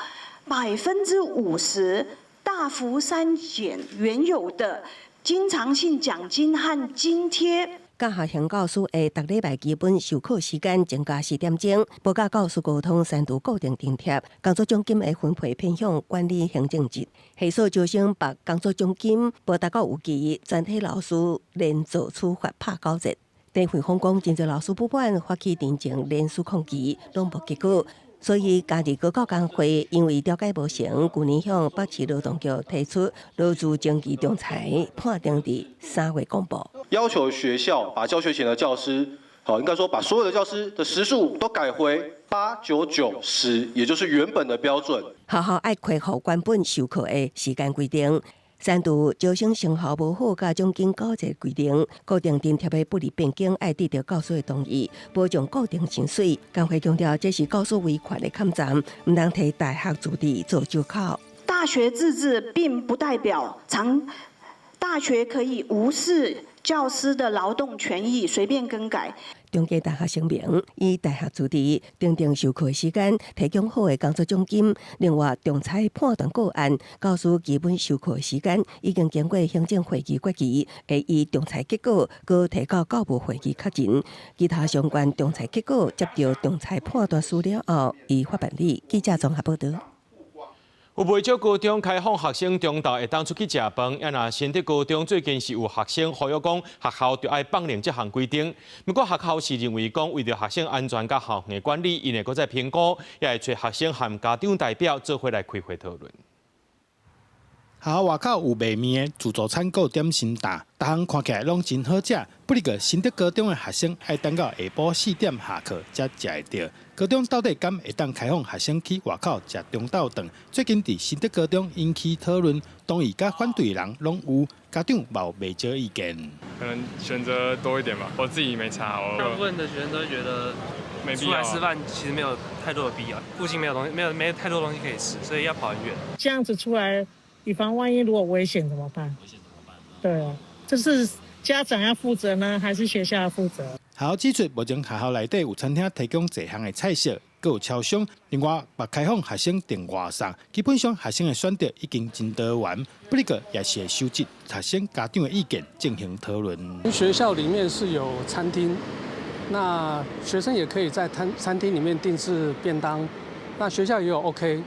50%，大幅刪減原有的經常性獎金和津貼。教學型教師的逐禮拜基本授課時間增加4點鐘，無佮教師溝通刪除固定津貼，工作獎金的分配偏向管理行政職，系所招生把工作獎金無達到預期，全體老師連坐處罰拍狗節。陳慧芳講，真濟老師不滿發起停前連署抗議，攏無結果。所以，嘉義高教工會因為調解無成，舊年向北市勞動局提出勞資爭議仲裁判定佇3月公布，要求學校把教學型的教師，好，應該說把所有的教師的時數都改回8、9、9、10，也就是原本的標準。學校愛恢復原本授課的時間規定。刪除招生成效無好佮獎金九折規定，固定津貼的不利變更愛得到教師的同意，保障固定薪水。工會強調，這是教師維權的抗戰，毋通提大學自治做藉口。大學自治並不代表長大學可以無視教師的勞動權益，隨便更改。中繼大學聲明，以大學自治、訂定授課時間、提供好的工作獎金，另外仲裁判斷個案，教師基本授課時間已經經過行政會議決議，會依仲裁結果，閣提交教務會議確認。其他相關仲裁結果，接到仲裁判斷書了後，依法辦理。記者綜合報道。有袂少高中開放學生中晝會當出去食飯，啊若新竹高中最近是有學生呼籲講學校著愛放任這項規定。不過學校是認為講為著學生安全佮校園管理，𪜶會閣再評估，也會揣學生和家長代表做伙來開會討論。學校外口有賣麵的自助餐，閣有點心檔，逐項看起來攏真好食。不過，新竹高中的學生愛等到下晡4點下課才食會著。高中到底敢會當開放學生去外口食中晝頓？最近佇新竹高中引起討論，同意佮反對的人攏有，家長嘛有袂少意見。可能選擇多一點吧，我自己沒差。大部分的學生都覺得出來吃飯其實沒有太多的必要，附近沒有東西，沒有太多東西可以吃，所以要跑很遠。這樣子出來，以防萬一如果危險怎麼辦？危險怎麼辦？對啊，這是家長要負責呢，還是學校要負責？學校指出，目前學校內底有餐廳提供濟項的菜色，閣有超商。另外，嘛開放學生訂外送，基本上學生的選擇已經真多元。不過，也是會收集學生家長的意見進行討論。學校裡面是有餐廳，那學生也可以在餐廳裡面訂製便當。那學校也有 OK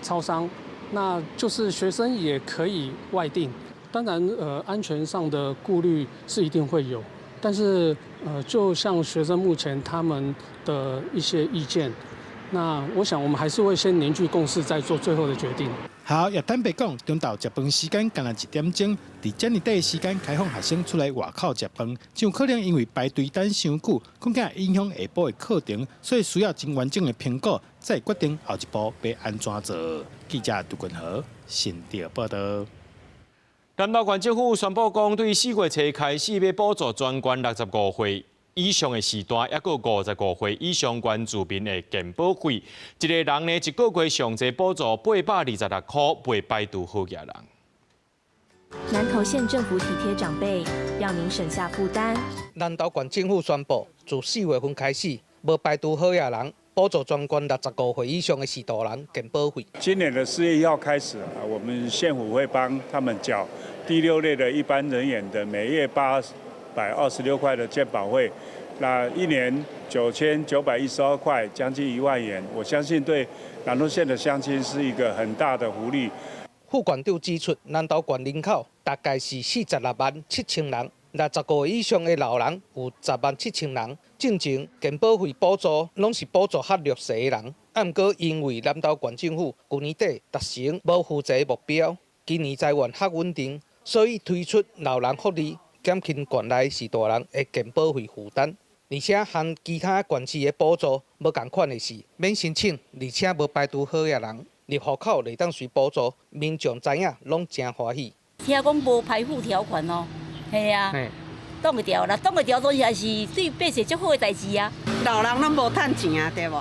超商，那就是學生也可以外訂。當然，安全上的顧慮是一定會有。但是，就像學生目前他們的一些意見，那我想我們還是會先凝聚共識，再做最後的決定。好，也坦白講，中晝食飯時間干焦1點鐘，佇遮爾短的時間開放學生出來外口食飯，真有可能因為排隊等傷久，恐驚影響下晡的課程，所以需要真完整的評估，再決定後一步欲按怎做。記者杜君豪新竹報道。南投縣政府宣布講，對4月初開始欲補助全縣65歲以上的序大，抑閣55歲以上原住民的健保費，一个人呢一個月上濟補助826塊，袂排除好額人。南投縣政府體貼長輩，讓您省下負擔。南投縣政府宣布，自4月份開始，無排除好額人補助全縣65歲以上的序大人健保費。今年的4月1號開始啊，我們縣府會幫他們繳第六類的一般人員的每月826塊的健保費，那一年9912塊，將近1萬元。我相信對南投縣的鄉親是一個很大的福利。副縣長指出，南投縣人口大概是46萬7千人，65歲以上的老人有10萬7千人。進前健保費補助攏是補助較弱勢的人，啊，毋過因為南投縣政府舊年底達成無負債目標，今年財源較穩定，所以推出老人福利，減輕縣內序大人的健保費負擔。而且和其他縣市的補助無仝款的是，免申請，而且無排除好額人入戶口會當隨補助，民眾知影攏誠歡喜。聽講無排富條款哦，係啊，擋袂牢啦，擋袂牢，當時也是對百姓足好的代誌啊。老人攏無趁錢啊，對無？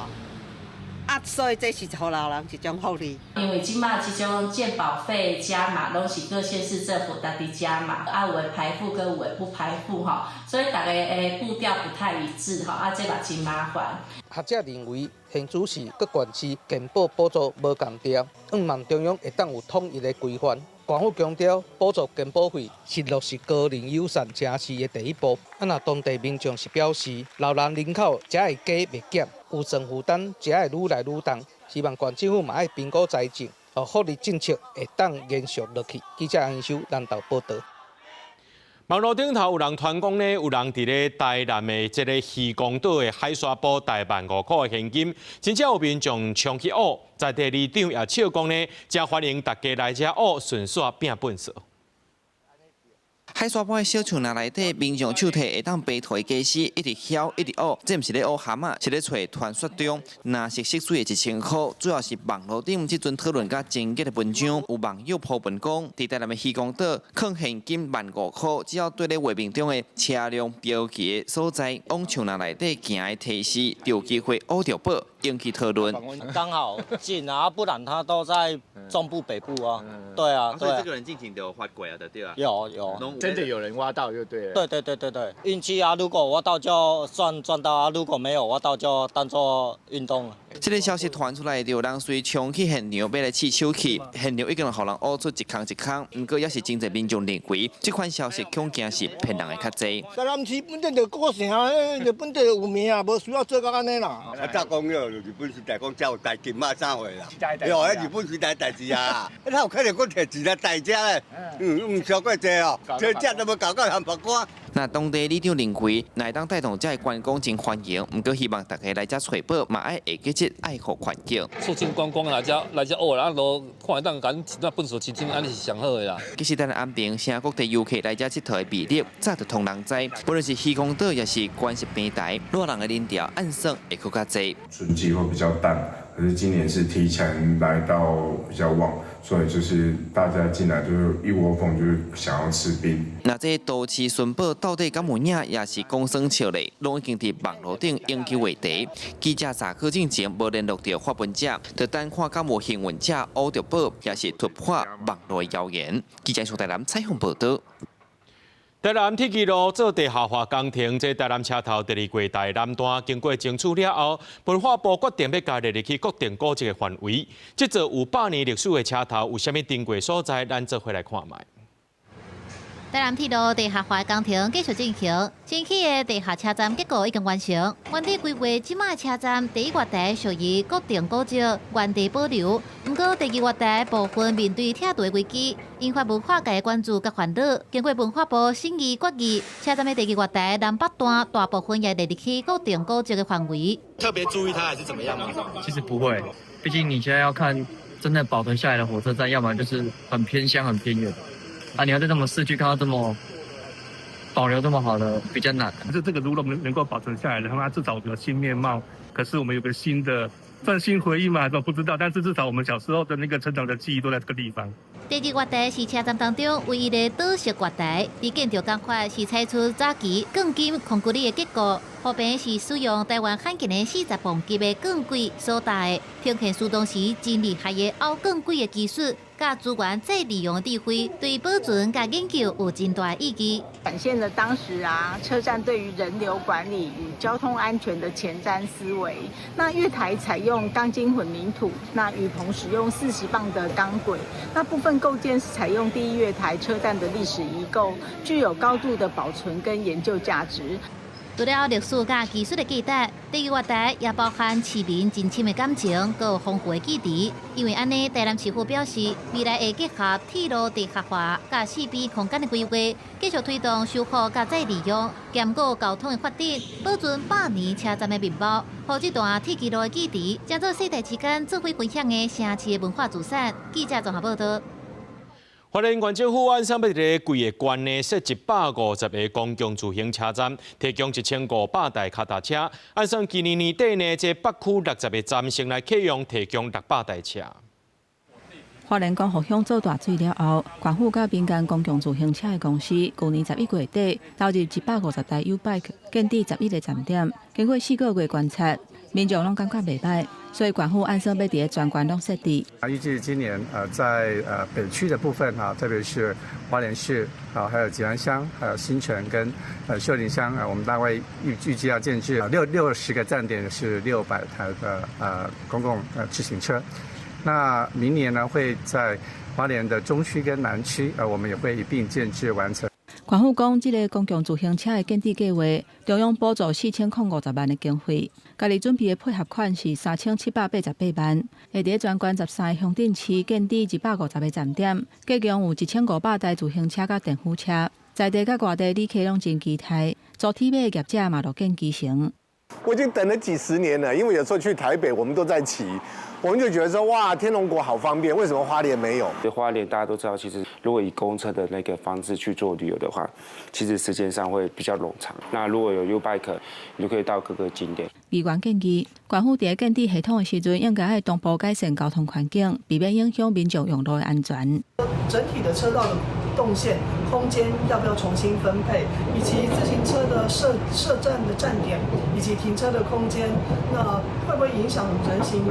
啊，所以這是予老人一種福利。因為這馬這種健保費加碼，攏是各縣市政府家己加碼，啊有的排付跟有的不排付吼，所以大家的步調不太一致吼，啊這嘛真麻煩。學者認為，新竹市佮縣市健保補助無仝調，向望中央會當有統一的規範。縣府強調，補助健保費是落實高齡友善城市的第一步。啊，若當地民眾是表示，老人人口才會加袂減，有算負擔才會愈來愈重。希望縣政府嘛愛評估財政，予福利政策會當延續落去。記者楊修南投報導。網路頂頭有人傳講呢，有人佇咧台南的這個漁光島的海沙埔帶15,000塊的現金，真正有民眾衝去挖，在地里長也笑講呢，誠歡迎大家來遮挖，順紲拚糞埽。海沙埔的小樹林內底，民眾手提會當爬土的家私，一直囂，一直挖，這毋是咧挖蚶仔，是咧揣傳說中藍色色水的1000塊。主要是網路頂這陣討論甲真假的文章，有網友 po 文講，佇台南的漁光島，囥現金15,000塊，只要對咧畫面中的車輛標記的所在，往樹林內底行的提示，就有機會挖著寶，引起討論。剛好近啊，不然他都在中部北部啊。對啊，所以這個人進前就有發過啊，就對啊。有有。真的有人挖到就對了。對對對對對，運氣啊！如果挖到就算賺到啊，如果沒有挖到就當做運動了。這個消息傳出來，就有人隨衝去現場欲來試手氣，現場已經予人挖出一空一空，毋過也是真濟民眾認為，這款消息恐驚是騙人的較濟。台南市本身就古城，就本地有名啊，無需要做到按呢啦。啊，早講了，日本時代講才有代金啊，啥貨啦？喲，彼日本時代代誌啊，哪有可能閣提錢來代遮咧？嗯，毋超過濟哦，這只都無搞到鹹白瓜。那當地里長認為，若會當帶動遮的觀光真歡迎，毋過希望大家來遮揣寶，嘛愛會記得愛護環境。促進觀光來遮來遮學啦，啊，都看會當共一寡糞埽清清，按呢是上好的啦。其實，咱安平城各地遊客來遮𨑨迌的比例，早就予人知。無論是漁光島，抑是關石平台，熱人的人潮按算會閣較濟。春季會比較淡，可是今年是提前來到比較旺，所以就是大家進來就是一窩蜂，就是想要吃冰。那這都市尋寶到底敢有影，抑是講耍笑咧？攏已經佇網路頂引起話題。記者查考進前無聯絡著發文者，就等看敢有幸運者挖著寶，抑是突破網路謠言。記者蘇台南採訪報導。台南鐵支路做地下化工程，這台南車頭第二月台南段經過爭取了後，文化部決定欲共列入去國定古蹟的範圍。這座有100年歷史的車頭有啥物珍貴所在？咱做伙來看覓。台南鐵路地下化工程繼續進行，新起的地下車站結構已經完成。原地規劃這馬車站第一月台屬於國定古蹟，原地保留。毋過第二月台部分面對拆除危機，引發文化界關注佮煩惱。經過文化部審議決議，車站的第二月台南北段大部分也列入去國定古蹟的範圍。特別注意它還是怎麼樣嗎？其實不會，畢竟你現在要看真的保存下來的火車站，要麼就是很偏鄉、很偏遠。啊！你要在這麼市區看到這麼保留這麼好的，比較難。可是這個如果能夠保存下來的話，至少有個新面貌。可是我們有個新的算新回憶嘛？都不知道。但是至少我們小時候的那個成長的記憶都在這個地方。第二月台是車站當中唯一的島式月台，佇建築工法是採取早期鋼筋混凝土的結構，後邊是使用台灣罕見的40磅級的鋼軌所搭的，呈現出當時真厲害的拗鋼軌的技術。佮資源再利用的智慧，對保存佮研究有真大意義。展現了當時啊車站對於人流管理與交通安全的前瞻思維。那月台採用鋼筋混凝土，那雨棚使用40磅的鋼軌，那部分構件是採用第一月台車站的歷史遺構，具有高度的保存跟研究價值。除了歷史佮技術的價值，第二月台也包含市民真深的感情，閣有豐富的記憶。因為按呢，台南市府表示，未來會結合鐵路地下化佮四邊空間的規劃，繼續推動修復佮再利用，兼顧交通的發展，保存百年車站的面貌，予這段鐵支路的記憶，成做世代之間做伙分享的城市的文化資產。記者綜合報導。花蓮縣政府按算欲佇咧規个縣呢設150個公共自行車站，提供1500台跤踏車。按算今年年底呢，這北區60個站先來啟用，提供600台車。花蓮光復鄉做大水了後，縣府佮民間公共自行車的公司，舊年11月底投入150台 YouBike，建置11個站點。經過4個月觀察，民眾攏感覺袂䆀。所以縣府按算欲佇全縣攏設置。啊，預計今年在北區的部分啊，特別是花蓮市啊，還有吉安鄉、還有新城跟秀林鄉啊，我們大概預計要建置60個站點，是600台的公共自行車。那明年呢，會在花蓮的中區跟南區，我們也會一併建置完成。縣府講，這个公共自行車的建置計畫，中央補助4050萬的經費，家己準備的配合款是3788萬，會佇全縣13个鄉鎮市建置250個站點，計共有1500台自行車佮電輔車，在地佮外地旅客攏真期待，租鐵馬業者嘛樂見其成。我已經等了幾十年了，因為有時候去台北，我們都在騎，我們就覺得說，哇，天龍國好方便，為什麼花蓮沒有？花蓮大家都知道，其實如果以公車的那個方式去做旅遊的話，其實時間上會比較冗長。那如果有 YouBike，你就可以到各個景點。議員建議，縣府佇建置系統的時陣，應該愛同步改善交通環境，避免影響民眾用路的安全。整體的車道的動線空間要不要重新分配，以及自行車的設站的站點，以及停車的空間，那會不會影響人行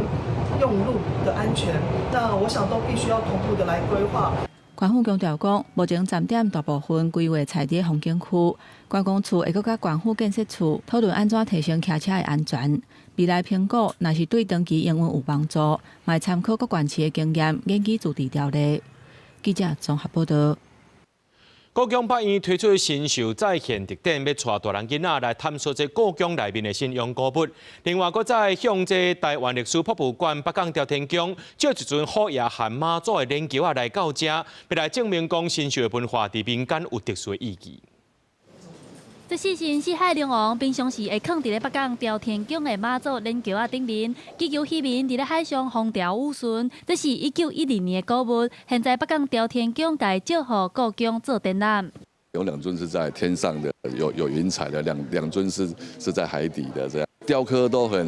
用路的安全？那我想都必須要同步的來規劃。縣府強調講，目前站點大部分規劃設佇風景區，觀光處會閣佮縣府建設處討論按怎提升騎車的安全。未來評估若是對長期營運有幫助，嘛會參考各縣市的經驗，研擬自治條例。記者綜合報道。故宮北院推出神獸再現特展，欲帶大人囡仔來探索這故宮內面的信仰古物。另外，閣再向這台灣歷史博物館北港朝天宮借一尊虎爺和媽祖的連轎仔來到遮，欲來證明講神獸的文化佇民間有特殊意義。這四神四海龍王平常時會囥佇咧北港朝天宮的媽祖連轎仔頂面，祈求漁民佇咧海上風調雨順。這是1912年的古物，現在北港朝天宮共借予故宮做展覽。有兩尊是在天上的，有雲彩的，兩尊是在海底的，這樣雕刻都很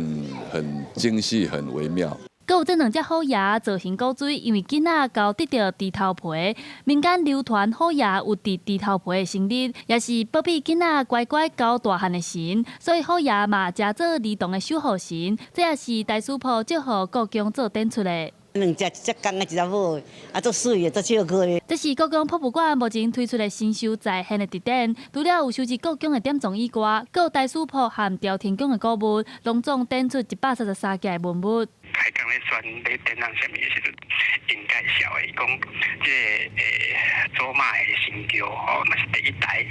精細，很微妙。閣有這兩隻虎爺造型古錐，因為囡仔𠢕得著豬頭皮，民間流傳虎爺有戴豬頭皮的生日，也是保庇囡仔乖乖𠢕大漢的神，所以虎爺嘛成做兒童的守護神。這也是台史鋪借予故宮做展出的。兩隻，一隻公的，一隻母的，啊，足媠的，足笑個的。這是故宮博物館目前推出的神獸再現的特展，除了有收集故宮的典藏以外，閣有台史鋪和朝天宮的古物，攏總展出133件的文物。開講咧選欲展覽啥物的時陣，𪜶介紹的，伊講這个祖媽的神轎吼，嘛是第一代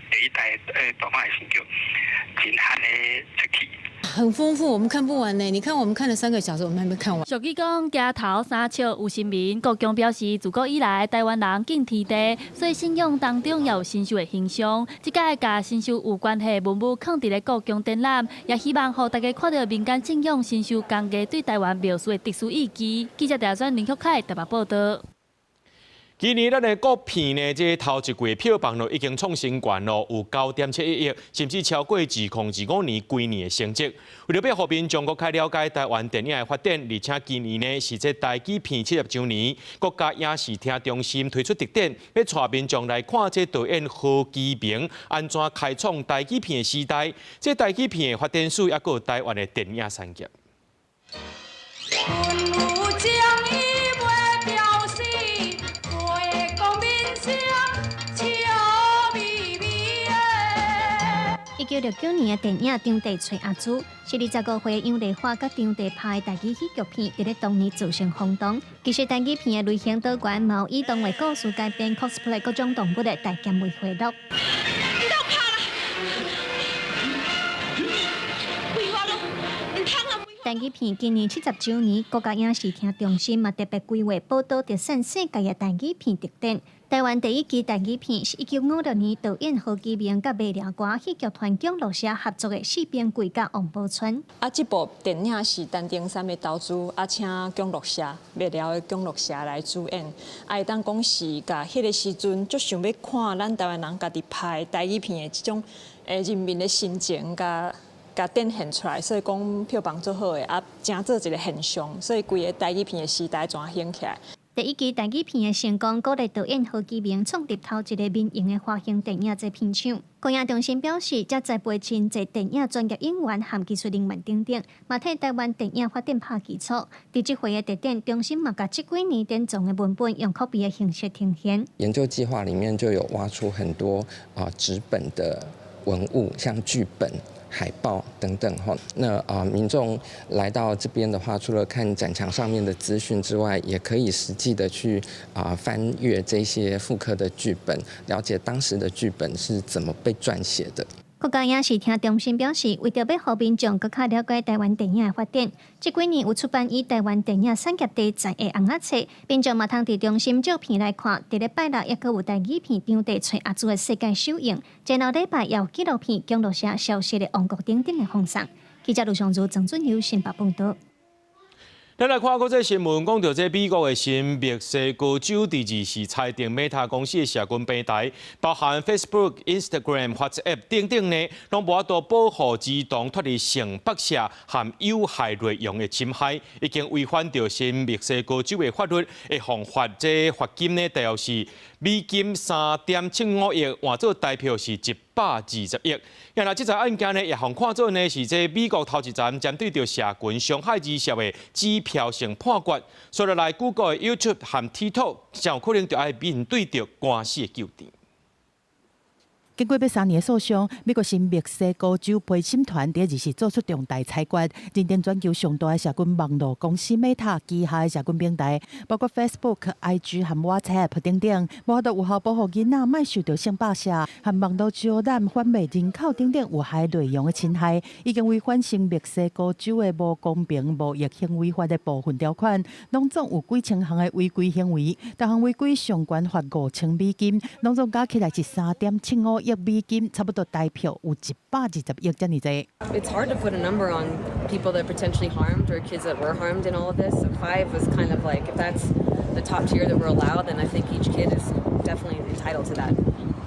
大媽的神轎，真罕的出去。很豐富，我們看不完呢。你看，我們看了3個小時，我們還沒看完。俗語講，行頭三尺有神明。故宮表示，自古以來台灣人敬天地，所以信仰當中也有神獸的形象。這擺共神獸有關係的文物，囥佇咧故宮展覽，也希望予大家看著民間信仰神獸工藝對台灣廟宇的特殊意義。記者鄭轉林旭凱台北報道。今年咱的國片呢，這頭一季票房就已經創新高咯，有9.71億，甚至超過2025年規年的成績。為著欲予民眾閣較了解台灣電影的發展，而且今年呢是這台語片70週年，國家影視聽中心推出特展，欲帶民眾來看這導演何基明按怎開創台語片的時代，這台語片的發展史，抑閣有台灣的電影產業。 1969年的電影《張地揣阿珠》是25歲楊麗花佮張地拍的台語喜劇片，佇咧當年造成轟動。其實台語片的類型多元，嘛有以動畫故事改編 cosplay 各種動物的大兼為歡樂。你當拍啦！規話攏毋通啊！台語片今年70週年，國家影視聽中心嘛特別規劃寶島特產世界的台語片特展。台灣第一支台語片是1956年導演何基明佮馬料歌戲劇團蔣樂社合作的《四兵貴佮王寶釧》。啊，這部電影是陳登山的投資，啊，請蔣樂社麥寮的蔣樂社來主演。啊，會當講是共彼个時陣足想欲看咱台灣人家己拍台語片的這種人民的心情，共展現出來，所以講票房足好的，啊，成做一個現象，所以規个台語片的時代全興起來。第一支台語片的成功，鼓勵導演何基銘創立頭一个民營的華興電影製片廠。公影中心表示，這栽培真濟電影專業演員和技術人員等等，嘛替台灣電影發展拍基礎。佇這回的特展中心嘛，共這幾年典藏的文本用拷貝的形式呈現。研究計劃裡面就有挖出很多啊紙本的文物，像劇本、海報等等哈。那啊，民眾來到這邊的話，除了看展牆上面的資訊之外，也可以實際的去啊翻閱這些復刻的劇本，了解當時的劇本是怎麼被撰寫的。國家影視聽中心表示，為著欲予民眾閣較了解台灣電影的發展，這幾年有出版以台灣電影產業題材的尪仔冊，民眾嘛通佇中心借片來看。佇咧拜六猶閣有台語片場地揣阿祖的世界首映，前後禮拜也有紀錄片《薑露社消失的王國》等等的放送。記者盧尚如、曾俊友新北報導。咱來看國際新聞，講到這美國的新墨西哥州佇二四裁定 Meta 公司的社群平台，包含 Facebook、Instagram、WhatsApp 等等呢，攏無法度保護兒童脫離性剝削和有害內容的侵害，已經違反著新墨西哥州的法律，會予罰這罰金呢，大約是美金3.75億，換做台票是120億。啊，那這則案件呢，也予看做呢是這美國頭一層針對著社群傷害兒少的指標性判決。所以來 Google 的 YouTube 和 TikTok，真有可能就愛面對著官司的糾纏。經過欲3年的訴訟，美國新墨西哥州陪審團佇二四做出重大裁決，認定全球上大的社群網路公司 Meta 旗下的社群平台，包括 Facebook、IG 和 WhatsApp 等等，無法度有效保護囡仔，莫受著性剝削和網路招攬販賣人口等等有害內容的侵害，已經違反新墨西哥州的無公平貿易行為法的部分條款，攏總有幾千項的違規行為，逐項違規上懸罰5000美金，攏總加起來是3.75億美金，差不多台票有120億遮爾濟。 It's hard to put a number on people that potentially harmed or kids that were harmed in all of this. So five was kind of like, if that's the top tier that we're allowed, then I think each kid is definitely entitled to that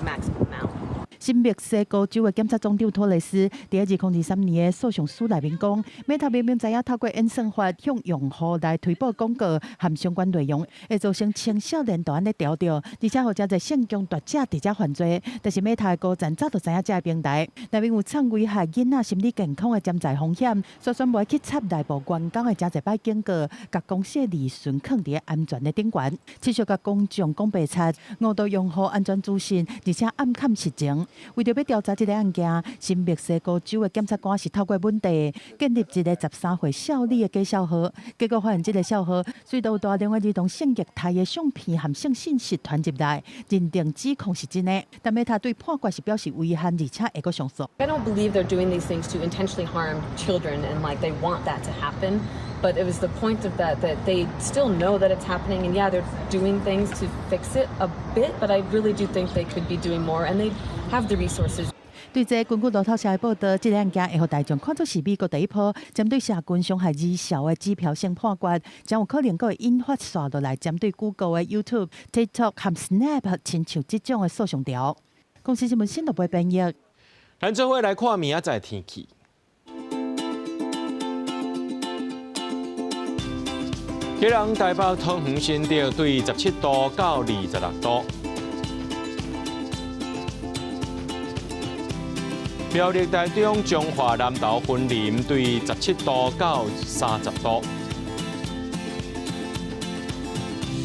maximum amount. 新墨西哥州的檢察總長托雷斯佇2023年的訴訟書內面講，Meta 明明知影透過演算法向用戶來推播廣告和相關內容，會造成青少年都按呢著著，而且予誠濟性工作者佇遮犯罪。但是 Meta 的高層早就知影這个平台內面有藏危害囡仔心理健康的潛在風險，所以選無去插內部員工的誠濟擺警告，共公司的利潤囥佇安全的頂懸，持續共公眾講白賊，誤導用戶安全資訊，而且暗崁實情。為著欲調查這个案件，新墨西哥州的檢察官是透過本地建立一个13歲少女的假帳號，結果發現這个帳號隨著有大量的兒童性虐待的相片和性信息傳入來，認定指控是真的。但 Meta 對判決是表示遺憾，而且會閣上訴。 I don't believe they're doing these things to intentionally harm children and like they want that to happen. But it was the point of that that they still know that it's happening and yeah, they're doing things to fix it a bit, but I really do think they could be doing more and they have the resources. 對這根據路透社的報導，這个案件會予大眾看做是美國第一波針對社群傷害兒少的指標性判決，將有可能閣會引發紲落來針對 Google 的 YouTube、TikTok 和 Snap 親像這種的訴訟潮。公視新聞新聞部編譯。咱做伙來看明仔載天氣。基隆、台北、桃園、新竹對17度到26度。苗栗、台中、彰化、南投、雲林對17度到30度。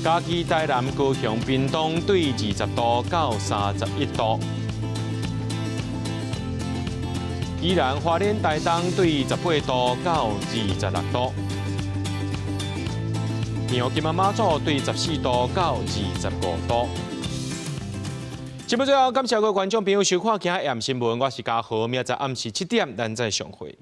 嘉義、台南、高雄、屏東對20度到31度。宜蘭、花蓮、台東對18度到26度。苗栗、金門、馬祖對14度到25度。節目最後，感謝各位觀眾朋友收看今仔暗新聞，我是嘉豪，明仔載暗時7點，咱再相會。